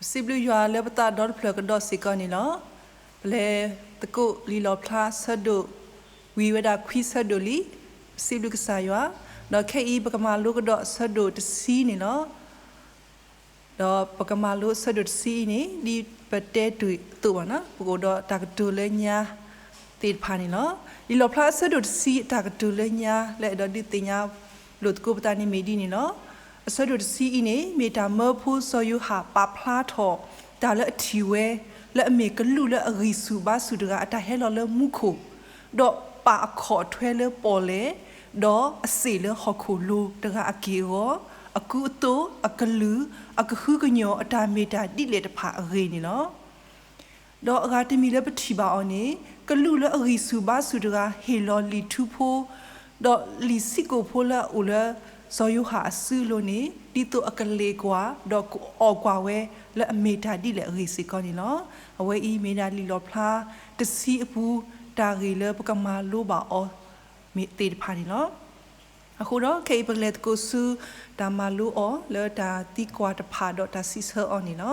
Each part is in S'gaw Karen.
စံးဘျုးယွၤလၢပသးဒီတဖျၢၣ်ကဒီးစ့ၢ်ကီးန့ၣ်လီၤ. ပလဲၤသကိးလံာ်လီၣ်ဖျါဆၢဒိၣ်, ဝံၤဝဲဒၣ်ခွံဆၢဒိၣ်လံ, ပစံးဘျုးကစၢ်ယွၤ, ဒီးခဲအံၤပကမၤလိကဒီးဆၢဒိၣ်တဆံန့ၣ်လီၤ. ဒီးပကမၤလိဆၢဒိၣ်တဆံအံၤန့ၣ် ဒ်ပတဲတ့ၢ်အသိးဘၣ်န့ၣ် ပကအိၣ်ဒီးတၢ်ကတိၤလၢညါသ့ၣ်တဖၣ်န့ၣ်လီၤ. လံာ်လီၣ်ဖျါအဆၢဒိၣ်တဆံအတၢ်ကတိၤလၢညါလၢအဲၣ်ဒိးဒုးသ့ၣ်ညါလိာ်သကိးပသးန့ၣ်မ့ၢ်ဒ်န့ၣ်လီၤ. အဆၢဒိၣ်တဆံအံၤန့ၣ် မ့ၢ်တၢ်မၢဖိစီၤယိၤဟၣ်ပာ်ဖျါထီၣ်တၢ်လၢအထံၣ်ဝဲ လၢအမ့ၢ်ကလူးလၢအဂံၢ်ဆူၣ်ဘါဆူၣ်တဂၤအတၢ်ဟဲလီၤလၢမူခိၣ်, ဒီးပာ်အခီၣ်ထွဲလၢပီၣ်လဲၣ်, ဒီးအစ့ၣ်လၢဟီၣ်ခိၣ်လိၤတဂၤအက့ၢ်အဂီၤ, အကူအသိး, အကလုၢ်, အကဟုကညီၢ်အတၢ်မ့ၢ်တၢ်ဒ်လဲၣ်တဖၣ်အဂ့ၢ်န့ၣ်လီၤ. ဒီးအဂၤတမံၤလၢပထံၣ်ဘၣ်အီၤန့ၣ် ကလူးလၢအဂံၢ်ဆူၣ်ဘါဆူၣ်တဂၤဟ့ၣ်လီၤလံာ်ထူဖိ, ဒီးလံာ်ဆံးကိာ်ဖိလၢအအိၣ်လၢစီၤယိၤဟၣ်အစုအလိၤန့ၣ် ဒ်သိးအကလဲၤကွၢ် ဒီးကအီၣ်ကွၢ်ဝဲလၢအမ့ၢ်တၢ်ဒ်လဲၣ်အဂ့ၢ်စ့ၢ်ကီးန့ၣ်လီၤ. အဝဲအံၤမ့ၢ်ဒၣ်လံာ်လီၣ်ဖျါတဆံအပူၤ တၢ်ဂ့ၢ်လၢပကမၤလိဘၣ်အီၤသ့ၣ်တဖၣ်န့ၣ်လီၤ. အဃိဒီးခဲအံၤပကလဲၤသကိးဆူ တၢ်မၤလိအီၤလၢတၢ်သံကွၢ်တဖၣ်ဒီးတၢ်စံးဆၢအီၤန့ၣ်လီၤ.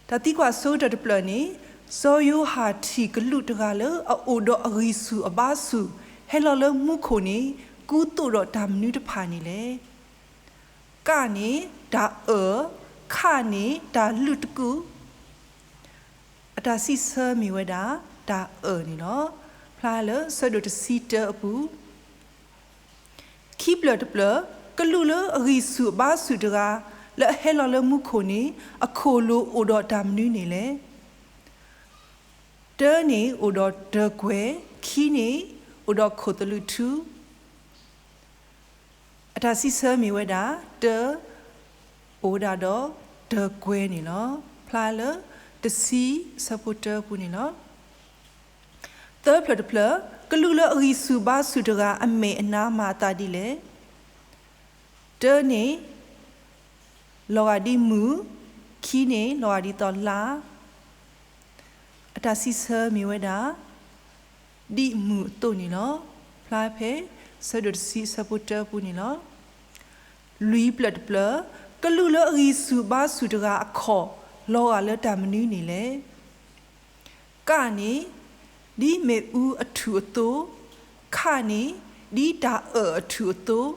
တၢ်သံကွၢ်အဆိကတၢၢ်တဖျၢၣ်န့ၣ် စီၤယိၤဟၣ်ထံၣ်ကလူးတဂၤလၢအအိၣ်ဒီးအဂံၢ်ဆူၣ်အဘါဆူၣ် ဟဲလီၤလၢမူခိၣ်န့ၣ် ကူသိးဒီးတၢ်မနုၤတဖၣ်န့ၣ်လဲၣ်. က န့ၣ် တၢ်အၢၣ်, ခ န့ၣ် တၢ်လုးတကူၣ်, အတၢ်စံးဆၢမ့ၢ်ဝဲဒၣ် တၢ်အၢၣ်န့ၣ်လီၤ. ဖျါလၢဆၢဒိၣ်တဆံတၢအပူၤ ခံဖျၢၣ်တဖျၢၣ်, ကလူးလၢအဂံၢ်ဆူၣ်အဘါဆူၣ်တဂၤ လၢအဟဲလီၤလၢမူခိၣ်န့ၣ် အခိၣ်လိၤအိၣ်ဒီးတၢ်မနုၤန့ၣ်လဲၣ်. တၢ န့ၣ် အိၣ်ဒီးတၢ်ကွဲၤ, ခံ န့ၣ် အိၣ်ဒီးခိၣ်သလုးထူ အတၢ်စံးဆၢမ့ၢ်ဝဲဒၣ် တၢ အိၣ်ဝဲဒၣ်ဒီးတၢ်ကွဲၤန့ၣ်လီၤ. ဖျါလၢတဆံဆၢဖိတၢအပူၤန့ၣ်လီၤ. သၢဖျၢၣ်တဖျၢၣ်, ကလူးလၢအဂံၢ်ဆူၣ်ဘါဆူၣ်တဂၤအမဲာ်အနါမၤအသးဒ်လဲၣ်. တၢ န့ၣ် လီၤဂာ်ဒ်မုၢ်, ခံ န့ၣ် လီၤဂာ်ဒ်သိးလါ အတၢ်စံးဆၢမ့ၢ်ဝဲဒၣ် ဒ်မုၢ်အသိးန့ၣ်လီၤ. ဖျါဖဲဆၢဒိၣ်တဆံဆၢဖိတၢအပူၤန့ၣ်လီၤ. လွံၢ်ဖျၢၣ်တဖျၢၣ်, ကလူးလၢအဂံၢ်ဆူၣ်ဘါဆူၣ်တဂၤအခီၣ် လီၤဂာ်လၢတၢ်မနုၤန့ၣ်လဲၣ်. က န့ၣ် ဒ်မ့ၣ်အူအထူၣ်အသိး, ခ န့ၣ် ဒ်တၢ်အၢၣ်အထူၣ်အသိး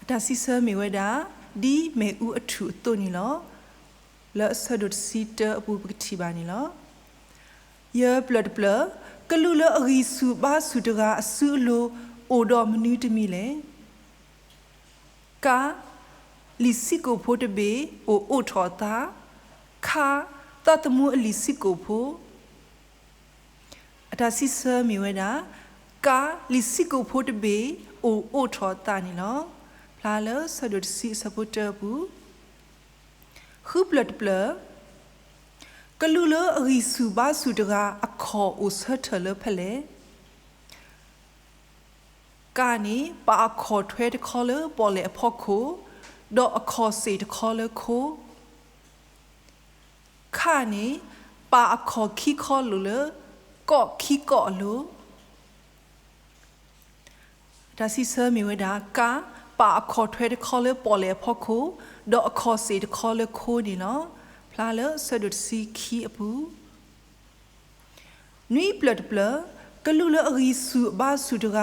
အတၢ်စံးဆၢမ့ၢ်ဝဲဒၣ် ဒ်မ့ၣ်အူအထူၣ်အသိးန့ၣ်လီၤ. လၢအဆၢဒိၣ်တဆံတၢအပူၤပကထံၣ်ဘၣ်န့ၣ်လီၤ. ယဲၢ်ဖျၢၣ်တဖျၢၣ်, ကလူးလၢအဂံၢ်ဆူၣ်ဘါဆူၣ်တဂၤအစုအလိၤ အိၣ်ဒီးမနုၤတမံၤလဲၣ်. က, လံာ်ဆံးကိာ်ဖိတဘ့ၣ် အိၣ်အိးထီၣ်အသး, ခ, သးသမူအလံာ်ဆံးကိာ်ဖိ အတၢ်စံးဆၢမ့ၢ်ဝဲဒၣ် က, လံာ်ဆံးကိာ်ဖိတဘ့ၣ် အိၣ်အိးထီၣ်အသးန့ၣ်လီၤ. ဖျါလၢဆၢဒိၣ်တဆံအဆၢဖိတၢအပူၤ. ဃုဖျၢၣ်တဖျၢၣ်, ကလူးလၢအဂံၢ်ဆူၣ်ဘါဆူၣ်တဂၤအခီၣ်အိၣ်ဆၢထၢၣ်လၢဖဲလဲၣ်. က န့ၣ် ပာ်အခီၣ်ထွဲတခီလၢပီၣ်လဲၣ်အဖီခိၣ်, ဒီးအခီၣ်စ့ၣ်တခီလၢခိ ခ န့ၣ် ပာ်အခီၣ်ခံခီလိာ်လၢကီၢ်ခံကီၢ်အလိၤ. အတၢ်စံးဆၢမ့ၢ်ဝဲဒၣ် က, ပာ်အခီၣ်ထွဲတခီလၢပီၣ်လဲၣ်အဖီခိၣ်, ဒီးအခီၣ်စ့ၣ်တခီလၢခိန့ၣ်လီၤ. ဖျါလၢဆၢဒိၣ်တဆံခံအပူၤ. နွံဖျၢၣ်တဖျၢၣ်, ကလူးလၢအဂံၢ်ဆူၣ်အဘါဆူၣ်တဂၤ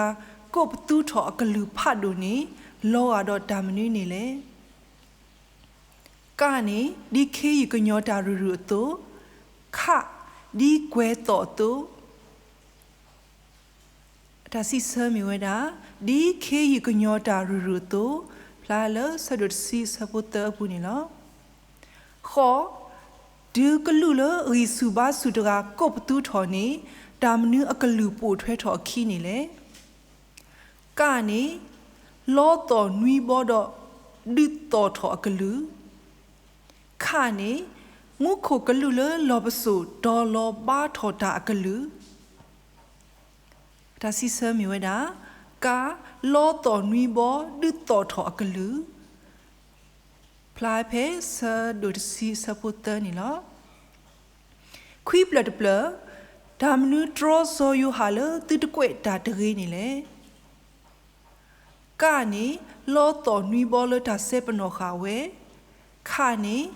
ကိးပသူထီၣ်အကလုၢ်ဖးဒိၣ်န့ၣ် လီၤဂာ်ဒီးတၢ်မနုၤန့ၣ်လဲၣ်. က န့ၣ် ဒ်ခ့ယုၢ်ကညီၤတၢ်ရုၢ်ရုၢ်အသိး, ခ, ဒ်ကွဲၤသီၣ်အသိး အတၢ်စံးဆၢမ့ၢ်ဝဲဒၣ် ဒ်ခ့ယုၢ်ကညီၤတၢ်ရုၢ်ရုၢ်အသိး, ဖျါလၢဆၢဒိၣ်တဆံအဆၢဖိသၢအပူၤန့ၣ်လီၤ. ဃ, တုၤကလူးလၢအဂံၢ်ဆူၣ်ဘါဆူၣ်တဂၤကိးပသူထီၣ်န့ၣ် တၢ်မနုၤအကလုၢ်ပိာ်ထွဲထီၣ်အခံန့ၣ်လဲၣ်. က န့ၣ် လီသီၣ်နွံဘီဒီးဒုးသီၣ်ထီၣ်အကလုၢ်, ခ န့ၣ် မူခိၣ်ကလူးလၢလီၢ်ပစိာ်တီၤလီၤဘါထီၣ်တၢ်အကလုၢ် အတၢ်စံးဆၢမ့ၢ်ဝဲဒၣ် က, လီသီၣ်နွံဘီဒုးသီၣ်ထီၣ်အကလုၢ် ဖျါဖဲဆၢဒိၣ်တဆံအဆၢဖိသၢန့ၣ်လီၤ. ခွံဖျၢၣ်တဖျၢၣ်, တၢ်မနုၤတြီစီၤယိၤဟၣ်လၢသုတကွဲးတၢ်တဂ့ၤန့ၣ်လဲၣ်. က န့ၣ် လီသီၣ်နွံဘီလၢတၢ်စဲပနီၣ်ဃာ်ဝဲ, ခန့ၣ်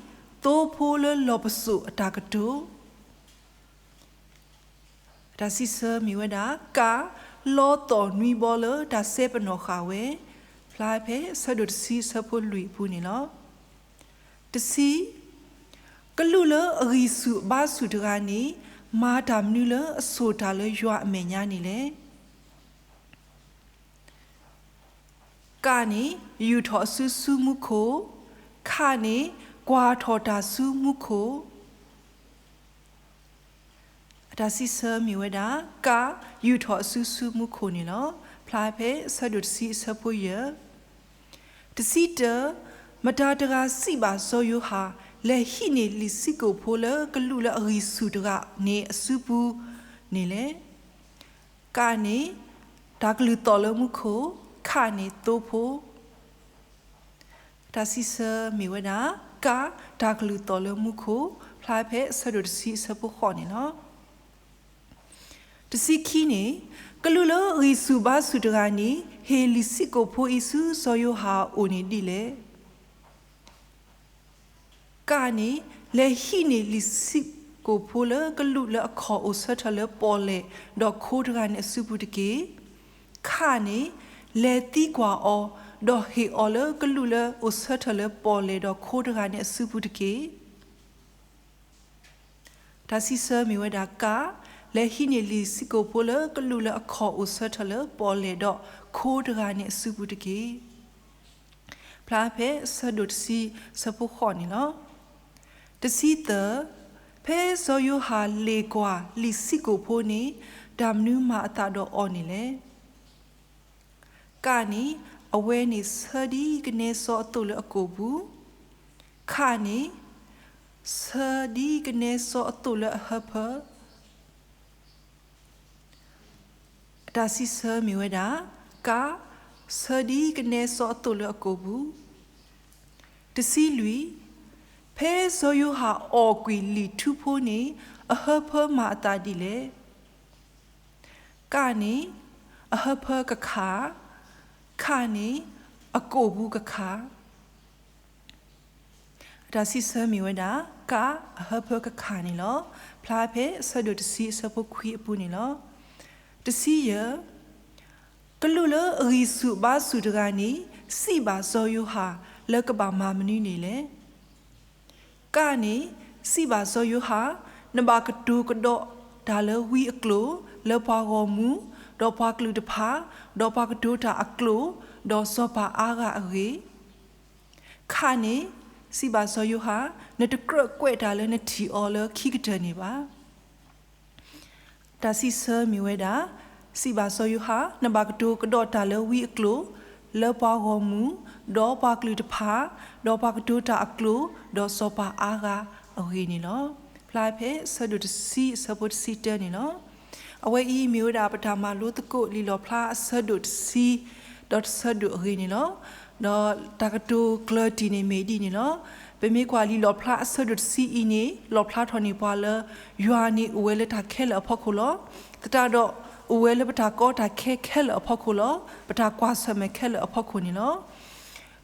သိဖိလၢလီၤပစိာ်အတၢ်ကတိၤ. တၢ်စံးဆၢမ့ၢ်ဝဲဒၣ် က, လီသီၣ်နွံဘီလၢတၢ်စဲပနီၣ်ဃာ်ဝဲ, ဖျါဖဲအဆၢဒိၣ်တဆံအဆၢဖိလွံၢ်အပူၤန့ၣ်လီၤ. တဆံ, ကလူးလၢအဂံၢ်ဆူၣ်အဘါဆူၣ်တဂၤန့ၣ် မၤတၢ်မနုၤလၢအဆိၣ်တၢ်လၢယွၤအမဲာ်ညါန့ၣ်လဲၣ်. ကန့ၣ် ယူာ်ထီၣ်အစုဆူမူခိၣ်, ခန့ၣ် ကွၢ်ထီၣ်တၢ်ဆူမူခိၣ်. အတၢ်စံးဆၢမ့ၢ်ဝဲဒၣ် က, ယူာ်ထီၣ်အစုဆူမူခိၣ်န့ၣ်လီၤ. ဖျါဖဲအဆၢဒိၣ်တဆံအဆၢဖိယဲၢ်. တဆံတၢ, မတၤတဂၤစံးဘၣ်စီၤယိၤဟၣ် လဲၤဟံးန့ၢ်လံာ်ဆံးကိာ်ဖိလၢကလူးလၢအဂံၢ်ဆူၣ်တဂၤန့ၣ်အစုပူၤန့ၣ်လဲၣ်. ကန့ၣ် တၢ်ကလုၢ်သီၣ်လၢမူခိၣ်, ခန့ၣ်သိဖိ. တၢ်စံးဆၢမ့ၢ်ဝဲဒၣ် က, တၢ်ကလုၢ်သီၣ်လၢမူခိၣ်, ဖျါဖဲအဆၢဒိၣ်တဆံအဆၢဖိဃိးန့ၣ်လီၤ. တဆံခံန့ၣ်, ကလူးလၢအဂံၢ်ဆူၣ်ဘါဆူၣ်တဂၤန့ၣ် ဟ့ၣ်လံာ်ဆံးကိာ်ဖိအံၤဆူစီၤယိၤဟၣ်အအိၣ်န့ၣ်ဒ်လဲၣ်. ကန့ၣ် လဲၤဟံးန့ၢ်လံာ်ဆံးကိာ်ဖိလၢကလူးလၢအခီၣ်အိၣ်ဆၢထၢၣ်လၢပီၣ်လဲၣ်ဒီးခိတဂၤန့ၣ်အစုပူၤတက့ၢ်. ခန့ၣ် လဲၤသံကွၢ်အီၤ, ဒီးဟ့ၣ်အီၤလၢကလူးလၢအိၣ်ဆၢထၢၣ်လၢပီၣ်လဲၣ်ဒီးခိတဂၤန့ၣ်အစုပူၤတက့ၢ်. တၢ်စံးဆၢမ့ၢ်ဝဲဒၣ် က, လဲၤဟံးန့ၢ်လံာ်ဆံးကိာ်ဖိလၢကလူးလၢအခီၣ်အိၣ်ဆၢထၢၣ်လၢပီၣ်လဲၣ်ဒီးခိတဂၤန့ၣ်အစုပူၤတက့ၢ်. ဖျါဖဲအဆၢဒိၣ်တဆံအဆၢဖိဃိးန့ၣ်လီၤ. တဆံသၢ, ဖဲစီၤယိၤဟၣ်လ့ၣ်ကွၢ်လံာ်ဆံးကိာ်ဖိန့ၣ် တၢ်မနုၤမၤအသးဒီးအီၤန့ၣ်လဲၣ်. ကန့ၣ် အဝဲန့ၣ်ဆၢဒ်ကနဲစီအသိးလၢအကိာ်ပူၤ, ခန့ၣ် ဆၢဒ်ကနဲစီအသိးလၢအဟၢဖၢ အတၢ်စံးဆၢမ့ၢ်ဝဲဒၣ် က, ဆၢဒ်ကနဲစီအသိးလၢအကိာ်ပူၤ. တဆံလွံၢ်, ဖဲစီၤယိၤဟၣ်အီၣ်ကွံာ်လံာ်ထူဖိန့ၣ် အဟၢဖၢမၤအသးဒ်လဲၣ်. ကန့ၣ် အဟၢဖၢကခၣ်, ခန့ၣ် အကိာ်ပူၤကခၣ် အတၢ်စံးဆၢမ့ၢ်ဝဲဒၣ် က, အဟၢဖၢကခၣ်န့ၣ်လီၤ. ဖျါဖဲအဆၢဒိၣ်တဆံအဆၢဖိခွံအပူၤန့ၣ်လီၤ. တဆံယဲၢ်, ကလူးလၢအဂံၢ်ဆူၣ်ဘါဆူၣ်တဂၤန့ၣ် စံးဘၣ်စီၤယိၤဟၣ်လၢကဘၣ်မၤမနုၤန့ၣ်လဲၣ်. ကန့ၣ် စံးဘၣ်စီၤယိၤဟၣ် နဘၣ်ကတိၤကဒီးတၢ်လၢဝံအကျိာ် လၢပှၤဂီၢ်မုၢ် ဒီးပှၤကလုာ်တဖၣ် ဒီးပှၤကတိၤတၢ်အကျိာ် ဒီးစီၤပၤအါဂၤအဂ့ၢ် ခန့ၣ် စံးဘၣ်စီၤယိၤဟၣ် နတကြၢးကွဲးတၢ်လၢနထံၣ်အီၤလၢခံကတၢၢ်န့ၣ်ဘၣ်. တၢ်စံးဆၢမ့ၢ်ဝဲဒၣ် စံးဘၣ်စီၤယိၤဟၣ် နဘၣ်ကတိၤကဒီးတၢ်လၢဝံအကျိာ် လၢပှၤဂီၢ်မုၢ် ဒီးပှၤကလုာ်တဖၣ် ဒီးပှၤကတိၤတၢ်အကျိာ် ဒီးစီၤပၤအါဂၤအဂ့ၢ်န့ၣ်လီၤ. ဖျါဖဲအဆၢဒိၣ်တဆံအဆၢဖိတဆံတၢန့ၣ်လီၤ. အဝဲအံၤမ့ၢ်ဝဲဒၣ်ပတၢ်မၤလိသကိးလံာ်လီၣ်ဖျါအဆၢဒိၣ်တဆံ ဒီးတဆၢဒိၣ်အဂ့ၢ်န့ၣ်လီၤ. ဒီးတၢ်ကတိၤကျၢၤတံၢ်န့ၣ်မ့ၢ်ဒ်န့ၣ်လီၤ. ပမ့ၢ်ကွၢ်လံာ်လီၣ်ဖျါအဆၢဒိၣ်တဆံအံၤန့ၣ် လီၣ်ဖျါထီၣ်န့ၢ်ပှၤလၢ ယွၤန့ၣ်အိၣ်ဝဲလၢတၢ်ခဲလၢာ်အဖီခိၣ်လီၤ. သတးဒီး အိၣ်ဝဲလၢပတၢ်ကီတၢ်ခဲခဲလၢာ်အဖီခိၣ်လီၤ. ပတၢ်ကွၢ်ဆၢၣ်မဲာ်ခဲလၢာ်အဖီခိၣ်န့ၣ်လီၤ.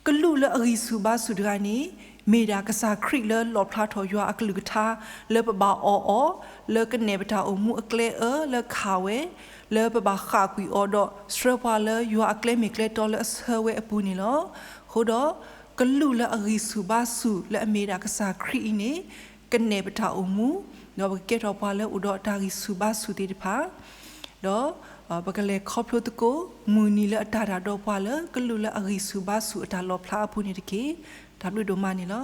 ကလူးလၢအဂံၢ်ဆူၣ်ဘါဆူၣ်တဂၤန့ၣ် မ့ၢ်ဒၣ်ကစၢ်ခရံာ်လၢလီၣ်ဖျါထီၣ်ယွၤအကလုၢ်ကထါ လၢပဘၣ်အီၣ်အီၤ လၢကနဲၣ်ပတၢ်အိၣ်မူအကျဲအၢလၢခးဝဲ လၢပဘၣ်ဃၣ်ကွံာ်အီၤဒီးဆှၢပှၤလၢယွၤအကျဲမ့ၢ်ကျဲတီလၢအဆၢဝဲအပူၤန့ၣ်လီၤ. အဃိဒီး ကလူးလၢအဂံၢ်ဆူၣ်ဘါဆူၣ်လၢအမ့ၢ်ဒၣ်ကစၢ်ခရံာ်အံၤန့ၣ် ကနဲၣ်ပတၢ်အိၣ်မူ ဒီးပကကဲထီၣ်ပှၤလၢအိၣ်ဒီးတၢ်ဂံၢ်ဆူၣ်ဘါဆူၣ်သ့ၣ်တဖၣ် ဒီး ပကလဲၤခီဖျိသကိး မုၢ်နံၤလၢအတၢ်တၢ်ဒီးပှၤလၢကလူးလၢအဂံၢ်ဆူၣ်ဘါဆူၣ်အတၢ်လီၣ်ဖျါအပူၤန့ၣ်တက့ၢ်. တၢ်ဘျုးဒိၣ်မးန့ၣ်လီၤ.